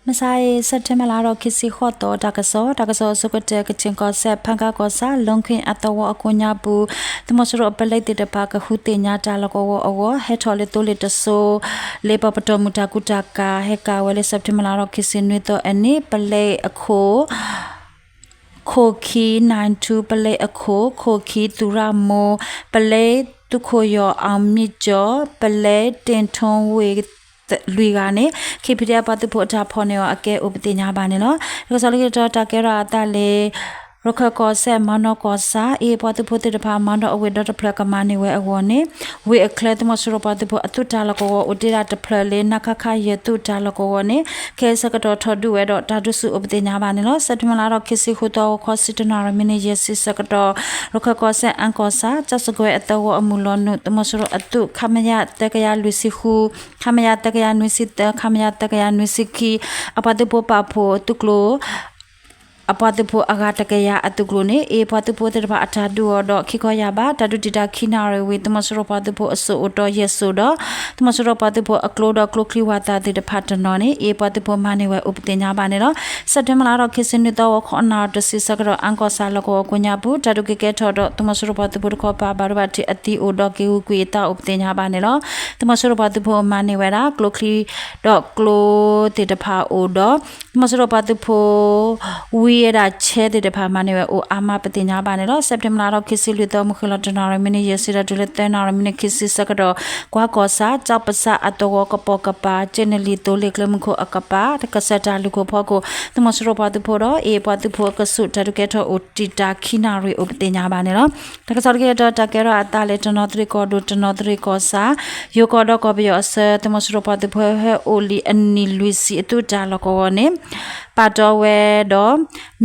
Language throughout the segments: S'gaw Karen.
မုၢ်ဆါအံၤ စဲးပထ့ဘၢၣ်လါထီၣ်ခံဆံဃိးသီ တၢ်ကစီၣ်, တၢ်ကစီၣ်အဆိကတၢၢ် ကချင်ကီၢ်စဲၣ် ဖၣ်ကၣ်ကီၢ်ဆၣ် လီၣ်ခ့ၣ်အသဝီအကိးညါပူၤ သုးမီၤစိရိၤအပလဲသ့ၣ်တဖၣ် ကဃုသ့ၣ်ညါတၢ်လီၢ်ကဝီၤအဂီၢ် ဟဲထီၣ်လၢသိလ့ၣ်တစိၤ လၢပပတီၢ်မုၢ်တၢ်ကူတၢ်ကၤ ဟဲကၤဝဲလၢ စဲးပထ့ဘၢၣ်လါထီၣ်ခံဆံနွံသီအနံၤ ပလဲအခိၣ် ခိၣ်ခံ နၢၣ်ထူ ပလဲအခိၣ် ခိၣ်ခံ သူရမိၢ် ပလဲသုးခိၣ်ယီၤ အောင်မြင့်ကျော် ပလဲတ့ၣ်ထိဝ့ၣ် လွံၢ်ဂၤန့ၣ် ခံဖံဒဲပှၤသုးဖိ အတၢ်ဖီၣ်န့ၢ်အီၤအကဲအိၣ်ပသ့ၣ်ညါဘၣ်န့ၣ်လီၤ. တၢ်ကစီၣ်လၢခံတတီၤ တၢ်ကဲထီၣ်အသးလၢ ရခၢၣ်ကီၢ်စဲၣ် မၤနီၢ်ကီၢ်ဆၣ် အ့ၣ် ပှၤသုးဖိသ့ၣ်တဖၣ် မၤဒီးအဝ့ၢ်ဒီတဖျၢၣ်ကမၤန့ၢ်ဝဲအဂီၢ်န့ၣ် ဝ့ၢ်အချၢ သုးမီၤစိရိၤပှၤသုးဖိအသုးတၢ်လီၢ်ကဝီၤအိၣ်တ့ၢ်ဒၣ်တဖျၢၣ်လၢ နခခ ယဲၢ်သုးတၢ်လီၢ်ကဝီၤန့ၣ် ခဲအံၤဆၢကတီၢ်ထီၣ်ဒုးဝဲဒီးတၢ်ဒုးဆူၣ်အိၣ်ပသ့ၣ်ညါဘၣ်န့ၣ်လီၤ. စဲးပထ့ဘၢၣ်လါထီၣ်ခံဆံဃုသီ ဂီၤခီ ဆံတၢနၣ်ရံၣ် မံးနံးယဲၢ်ဆံဆၢကတီၢ် ရခၢၣ်ကီၢ်စဲၣ် အၣ်ကီၢ်ဆၣ် ကၠီၣ်စကွဲအသဝီအမုၢ်လီၤနုာ် သုးမီၤစိရိၤအသုး ခမရ သၢကယၤလွံၢ်ဆံဃု ခမရ သၢကယၤနွံဆံသၢ ခမရ သၢကယၤနွံဆံခံ အပှၤသုးဖိပာ်ဖှိၣ်သုးကျိၤ အပှၤသုးဖိအဂၤတကယၤအသုးကျိၤန့ၣ် အ့ၣ် ပှၤသုးဖိသ့ၣ်တဖၣ်အတၢ်ဒုးအီၤဒီးခံခီယာ်ဘၣ် တၢ်ဒုးတံာ်တာ်ခံနၣ်ရံၣ်ဝံၤ သုးမီၤစိရိၤပှၤသုးဖိအစိၣ်အိၣ်တီယဲၢ်စိၣ်ဒီး သုးမီၤစိရိၤပှၤသုးဖိအကျိဒီးကျိချံဝၣ်သၣ်သ့ၣ်တဖၣ်တနီၤန့ၣ် အ့ၣ် ပှၤသုးဖိမၤန့ၢ်ဝဲအိၣ်ပသ့ၣ်ညါဘၣ်န့ၣ်လီၤ. စဲးပထ့ဘၢၣ်လါထီၣ်ခံဆံနွံသီ ဂီၤခီနၣ်ရံၣ်တဆံဆၢကတီၢ် အၣ်ကီၢ်ဆၣ်လီၢ်ကဝီၤကိးညါပူၤ တၢ်ဒုးကဲကဲထီၣ်ဒီး သုးမီၤစိရိၤပှၤသုးဖိတခီပၤ ဘၣ်ဒိဘၣ်ထံးအသံအိၣ်ဒီးက့ၤဂုာ်ကွံာ်အသးအိၣ်ပသ့ၣ်ညါဘၣ်န့ၣ်လီၤ. သုးမီၤစိရိၤပှၤသုးဖိမၤန့ၢ်ဝဲဒၣ် ကျိချံဒီးကျိသ့ၣ်တဖၣ်အိၣ်ဒီး သုးမီၤစိရိၤပှၤသုးဖိ ဝံဝဲဒၣ်ဆဲသ့ၣ်တဖၣ်မၤန့ၢ်ဝဲအိၣ်အါမးပသ့ၣ်ညါဘၣ်န့ၣ်လီၤ. စဲးပထ့ဘၢၣ်လါထီၣ်ခံဆံလွံၢ်သီ မုၢ်ဃ့ၢ်လီၤတနၣ်ရံၣ် မံးနံးယဲၢ်ဆံဒီးတုၤလၢသၢနၣ်ရံၣ် မံးနံးခံဆံဆၢကတီၢ် ကွၢ်ကီၢ်ဆၣ် ကၠီၣ်ပစၣ်အသဝီကပိာ်ကပၤ ကၠ့ၣ်နလံၤသိလ့ၣ်ကျဲမုၢ်ခိၣ်အကပၤ တကစၢၢ်တၢ်လုၢ်ခိၣ်ဖီခိၣ် သုးမီၤစိရိၤပှၤသုးဖိဒီး အ့ၣ် ပှၤသုးဖိအကဆူး တၢ်ဒုးကဲထီၣ်အိၣ်တံာ်တာ်ခံနၣ်ရံၣ်အိၣ်ပသ့ၣ်ညါဘၣ်န့ၣ်လီၤ. တၢ်ကစီၣ်လၢခံတတီၤ တၢ်ကဲထီၣ်အသးလၢတနီသရံၣ်ကီၢ်ဒိၣ် တနီသရံၣ်ကီၢ်ဆၣ် ယိၤကီၢ်ဒီးကီၢ်ပယီၤအဆၢ သုးမီၤစိရိၤပှၤသုးဖိဟဲအိၣ်လံအနံၣ်လွံၢ်ဆံ အသုးတၢ်လီၢ်ကဝီၤန့ၣ် ပာ်တီဝဲဒီး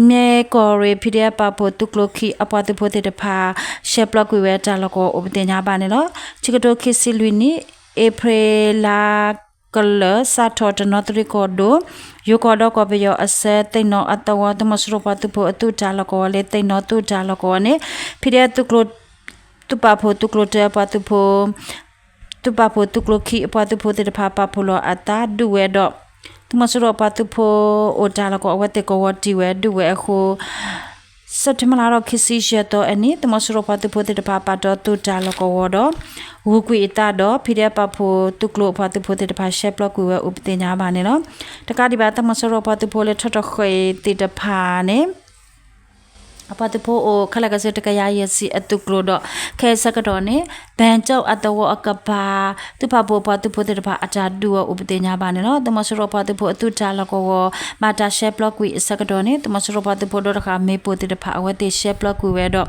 မ့ၢ်ကီၢ်ရ့ၣ် ဖံဒဲပာ်ဖှိၣ်သုးကျိခံအပှၤသုးဖိသ့ၣ်တဖၣ် ရှဲပျီကွံာ်ဝဲတၢ်လီၢ်ကဝီၤအိၣ်ပသ့ၣ်ညါဘၣ်န့ၣ်လီၤ. ခံကထိခံဆံလွံၢ်နံၣ် အ့ဖြ့လါကလၢာ် စးထီၣ်တနီသရံၣ်ကီၢ်ဒိၣ် ယိၤကီၢ်ဒီးကီၢ်ပယီၤအဆၢ သ့ၣ်နီၣ်အသဝီ သုးမီၤစိရိၤပှၤသုးဖိအသုးတၢ်လီၢ်ကဝီၤလၢ သ့ၣ်နီၣ်သုးတၢ်လီၢ်ကဝီၤန့ၣ် ဖံဒဲ သုးပာ်ဖှိၣ်သုးကျိတၢအပှၤသုးဖိ သုးပာ်ဖှိၣ်သုးကျိခံအပှၤသုးဖိသ့ၣ်တဖၣ် ပာ်ဖှိၣ်လီၤအသးဒုးဝဲဒီး သုးမီၤစိရိၤပှၤသုးဖိအိၣ်တၢ်လီၢ်ကဝီၤ အဝဲသ့ၣ်ကဝီၤတံၢ်ဝဲဒုးဝဲအဃိ စဲးပထ့ဘၢၣ်လါထီၣ်ခံဆံယဲၢ်သီအနံၤ သုးမီၤစိရိၤပှၤသုးဖိသ့ၣ်တဖၣ် ပာ်တီသုးတၢ်လီၢ်ကဝီၤဒီး ဂုာ်ကွံာ်အသးဒီး ဖံဒဲပာ်ဖှိၣ်သုးကျိအပှၤသုးဖိသ့ၣ်တဖၣ် ရှဲပျီကွံာ်ဝဲအိၣ်ပသ့ၣ်ညါဘၣ်န့ၣ်လီၤ. တကးဒံးဘၣ် သုးမီၤစိရိၤပှၤသုးဖိလၢထီၣ်တဃ့ၢ်သ့ၣ်တဖၣ်န့ၣ် အပှၤသုးဖိအိၣ်ခဲလၢာ်ခဲဆ့ တကယၤယဲၢ်ဆံအသုးကျိၤဒီး ခဲအံၤဆၢကတီၢ်န့ၣ် ဘၣ်ကၠီၣ်အသဝီအကပၤ သုးပာ်ဖှိၣ်ပှၤသုးဖိသ့ၣ်တဖၣ် အတၢ်ဒုးအီၤအိၣ်ပသ့ၣ်ညါဘၣ်န့ၣ်လီၤ. သုးမီၤစိရိၤပှၤသုးဖိအသုးတၢ်လီၢ်ကဝီၤ ဘၣ်တၢ်ရှဲပျီကွံာ်အဆၢကတီၢ်န့ၣ် သုးမီၤစိရိၤပှၤသုးဖိဒီတဃာ် မ့ၣ်ပိၢ်သ့ၣ်တဖၣ် အဝဲသ့ၣ်ရှဲပျီကွံာ်ဝဲဒီး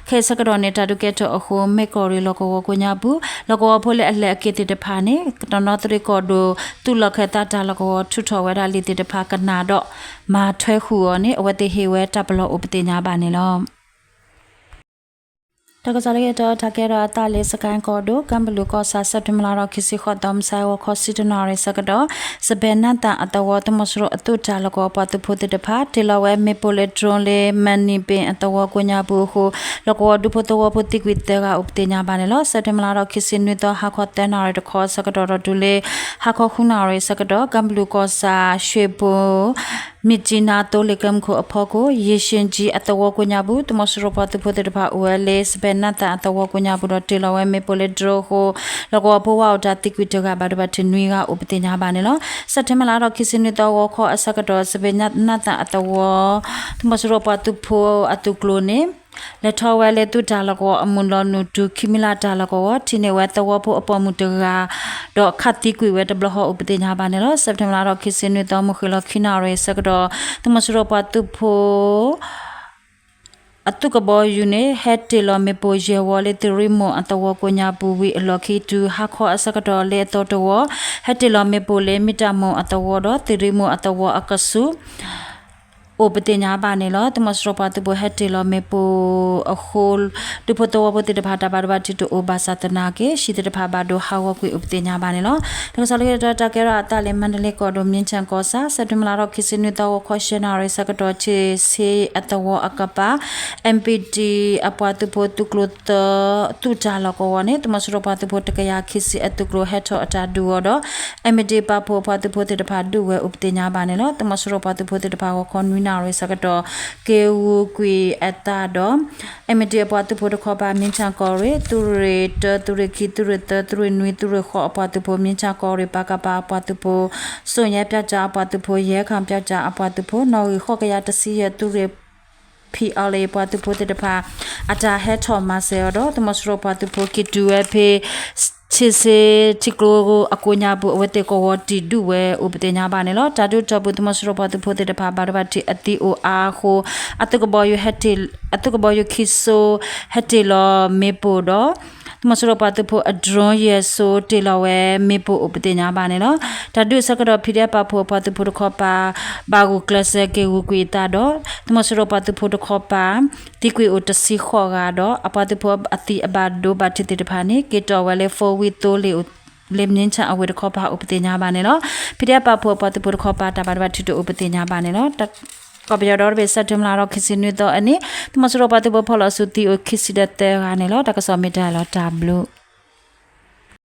ခဲအံၤဆၢကတီၢ်န့ၣ် တၢ်ဒုးကဲထီၣ်အဃိ မ့ၢ်ကီၢ်ရ့ၣ်လီၢ်ကဝီၤကိးညါပူၤ လီၢ်ကဝီၤဖိလၢအလဲၤအက့ၤသ့ၣ်တဖၣ်န့ၣ် တနီသရံၣ်ကီၢ်ဒိၣ် သုးလီၢ်ခၢၣ်သးတၢ်လီၢ်ကဝီၤ ထုးထီၣ်ဝဲဒၣ်လံာ်သ့ၣ်တဖၣ်ကနၣ်ဒီး မၤထွဲဃုာ်အီၤန့ၣ် အဝဲသ့ၣ်ဟ့ၣ်ဝဲတၢ်ပလီၢ်အိၣ်ပသ့ၣ်ညါဘၣ်န့ၣ်လီၤ. တၢ်ကစီၣ်လၢခံတတီၤ တၢ်ကဲထီၣ်အသးလၢ စကဲၣ်ကီၢ်ဒိၣ် ကၢ်ဘလူးကီၢ်ဆၣ် စဲးပထ့ဘၢၣ်လါထီၣ်ခံဆံဃိးသီ မုၢ်ဆါဂီၤခီ ဆံတၢနၣ်ရံၣ်ဆၢကတီၢ် စပဲၢ်နၢ်သၣ်အသဝီ သုးမီၤစိရိၤအသုးတၢ်လီၢ်ကဝီၤပှၤသုးဖိသ့ၣ်တဖၣ် တ့ၢ်လီၤဝဲမ့ၣ်ပိၢ်လၢ drone လၢ မၢ်နံၣ်ဘ့ၣ်အသဝီကိးညါပူၤအဃိ လီၢ်ကဝီၤဒူဖိသဝီဖိသံကွံာ်သၢဂၤအိၣ်ပသ့ၣ်ညါဘၣ်န့ၣ်လီၤ. စဲးပထ့ဘၢၣ်လါထီၣ်ခံဆံနွံသီ ဟါခီသၢနၣ်ရံၣ်တခီဆၢကတီၢ်ဒီးတုၤလၢ ဟါခီဃုနၣ်ရံၣ်ဆၢကတီၢ် ကၢ်ဘလူးကီၢ်ဆၣ် ရွှေဘို မြစ်ကြီးနား သိလ့ၣ်ကျဲမုၢ်ခိၣ်အဖီခိၣ် ရေရှင်ကြီး အသဝီကိးညါပူၤ သုးမီၤစိရိၤပှၤသုးဖိသ့ၣ်တဖၣ်အိၣ်ဝဲလၢ စပဲၢ်နၢ်သၣ်အသဝီကိးညါပူၤဒီး တ့ၢ်လီၤဝဲမ့ၣ်ပိၢ်လၢ drone အဃိ လီၢ်ကဝီၤဖိဝါအိၣ်တၢ်သံကွံာ်တဂၤ ဘၣ်ဒိဘၣ်ထံးနွံဂၤအိၣ်ပသ့ၣ်ညါဘၣ်န့ၣ်လီၤ. စဲးပထ့ဘၢၣ်လါထီၣ်ခံဆံနွံသီ ဂီၤခီအဆၢကတီၢ် စပဲၢ်နၢ်သၣ်အသဝီ သုးမီၤစိရိၤပှၤသုးဖိအသုးကျိၤန့ၣ် လဲၤထီၣ်ဝဲလၢသုးတၢ်လီၢ်ကဝီၤအမုၢ်လီၤနုာ်တုၤ ခံမံလးတၢ်လီၢ်ကဝီၤ ထံၣ်န့ၢ်ဝဲသဝီဖိအပိာ်မုၣ်တဂၤ ဒီးခးသံကွံာ်ဝဲတဘျီဃီအိၣ်ပသ့ၣ်ညါဘၣ်န့ၣ်လီၤ. စဲးပထ့ဘၢၣ်လါထီၣ်ခံဆံနွံသီ မုၢ်ဃ့ၢ်လီၤခံနၣ်ရံၣ်ဆၢကတီၢ် သုးမီၤစိရိၤပှၤသုးဖိ အသုးကဘီယူၤန့ၣ် ဟဲတ့ၢ်လီၤမ့ၣ်ပိၢ်ယဲၢ်ဝီလၢ သ့ၣ်ရံမိၢ်အသဝီကိးညါပူၤဝံၤအလီၢ်ခံ တုၤဟါခီအဆၢကတီၢ်လၢအသီတဝီ ဟဲတ့ၢ်လီၤမ့ၣ်ပိၢ်လၢ မ့ၣ်တၢ်မိၢ်အသဝီဒီး သ့ၣ်ရံမိၢ်အသဝီအကဆူး အိၣ်ပသ့ၣ်ညါဘၣ်န့ၣ်လီၤ. သုးမီၤစိရိၤပှၤသုးဖိဟဲတ့ၢ်လီၤမ့ၣ်ပိၢ်အဃိ ဒူဖိသဝီဖိသ့ၣ်တဖၣ်တၢ်ဘၣ်ဒိဘၣ်ထံးတအိၣ်ဘၣ်ဆၣ်သနာ်က့ ဟံၣ်သ့ၣ်တဖၣ်ဘၣ်ဒိဟးဂီၤကွံာ်အိၣ်ပသ့ၣ်ညါဘၣ်န့ၣ်လီၤ. တၢ်ကစီၣ်လၢကဒီးတၢ်ကဲထီၣ်အသးလၢ မါဒလ့ကီၢ်ဒိၣ် မြင်းခြံကီၢ်ဆၣ် စဲးပထ့ဘၢၣ်လါထီၣ်ခံဆံနွံသီ ဂီၤခီယဲၢ်နၣ်ရံၣ်ဆၢကတီၢ် ဆံးဆ့အသဝီအကပၤ MPD အပှၤသုးဖိသုးကျိၤသၢ သုးတၢ်လီၢ်ကဝီၤန့ၣ် သုးမီၤစိရိၤပှၤသုးဖိတကယၤခံဆံအသုးကျိၤဟဲထီၣ်အတၢ်ဒုးအီၤဒီး MPD ပာ်ဖှိၣ်အပှၤသုးဖိသ့ၣ်တဖၣ်ဒုးဝဲအိၣ်ပသ့ၣ်ညါဘၣ်န့ၣ်လီၤ. သုးမီၤစိရိၤပှၤသုးဖိသ့ၣ်တဖၣ်ဂီၤခီနွံနၣ်ရံၣ်ဆၢကတီၢ် က့ၤဂုၤကွံာ်အသးဒီး MPD အပှၤသုးဖိတခီပၤ မြင်းခြံကီၢ်ရ့ၣ် သုးရ့ၣ်တၢ သုးရ့ၣ်ခံ သုးရ့ၣ်သၢ သုးရ့ၣ်နွံ သုးရ့ၣ်ဃိးအပှၤသုးဖိ မြင်းခြံကီၢ်ရ့ၣ် ပကဖ အပှၤသုးဖိ စိၣ်ညါပျောက်ကျားအပှၤသုးဖိ ယဲၢ်ခၣ်ပျောက်ကျားအပှၤသုးဖိ နီၣ်ဂံၢ်ဃိးကယၤတဆံယဲၢ် သုးရ့ၣ် PLA ပှၤသုးဖိသ့ၣ်တဖၣ် အတၢ်ဟဲထီၣ်မၤစၢၤအီၤဒီး သုးမီၤစိရိၤပှၤသုးဖိက့ၤတုၤဝဲဖဲ ဆံးဆ့ထံကျိအကိးညါပူၤ အဝဲသ့ၣ်ကဝီၤတံၢ်ဒုးဝဲအိၣ်ပသ့ၣ်ညါဘၣ်န့ၣ်လီၤ. တၢ်ဒုးတီၢ်ပူၤ သုးမီၤစိရိၤပှၤသုးဖိသ့ၣ်တဖၣ် ဘၣ်ဒိဘၣ်ထံးအသံအိၣ်အါအဃိ အသုးကဘီယူၤဟဲတ့ၢ် အသုးကဘီယူၤခံစိ ဟဲတ့ၢ်လီၤမ့ၣ်ပိၢ်ဒီး သုးမီၤစိရိၤပှၤသုးဖိအ drone ယဲၢ်စိတ့ၢ်လီၤဝဲမ့ၣ်ပိၢ်အိၣ်ပသ့ၣ်ညါဘၣ်န့ၣ်လီၤ. တၢ်ဒုးဆၢကတီၢ် PDF ပာ်ဖှိၣ်အပှၤသုးဖိတခီပၤ ဘၣ်ဂုာ်ကျဲးစၢးက့ၤဂုၤကွံာ်အသးဒီး သုးမီၤစိရိၤပှၤသုးဖိတခီပၤ သံကွံာ်အိၣ်တဆံဃိးဂၤဒီး အပှၤသုးဖိအသံအဘၣ်ဒိဘၣ်ထံးသ့ၣ်တဖၣ်န့ၣ် က့ၤတီၢ်ဝဲလၢ four wheel သိလ့ၣ် လ့ၣ် မြင်းခြံ အဝ့ၢ်တခီပၤအိၣ်ပသ့ၣ်ညါဘၣ်န့ၣ်လီၤ. PDF ပာ်ဖှိၣ်အပှၤသုးဖိတခီပၤ တၢ်ဘၣ်ဒိဘၣ်ထံးတအိၣ်ပသ့ၣ်ညါဘၣ်န့ၣ်လီၤ. ကီၢ်ပယီၤဒီတဘ့ၣ် စဲးပထ့ဘၢၣ်လါထီၣ်ခံဆံနွံသီအနံၤ သုးမီၤစိရိၤပှၤသုးဖိဖီၣ်လီၤဆူသံအိၣ်ခံဆံဒီးသၢဂၤန့ၣ်လီၤ. တၢ်ကစီၣ်မ့ၢ်တၢ်လီၤတၢ်ဘျုး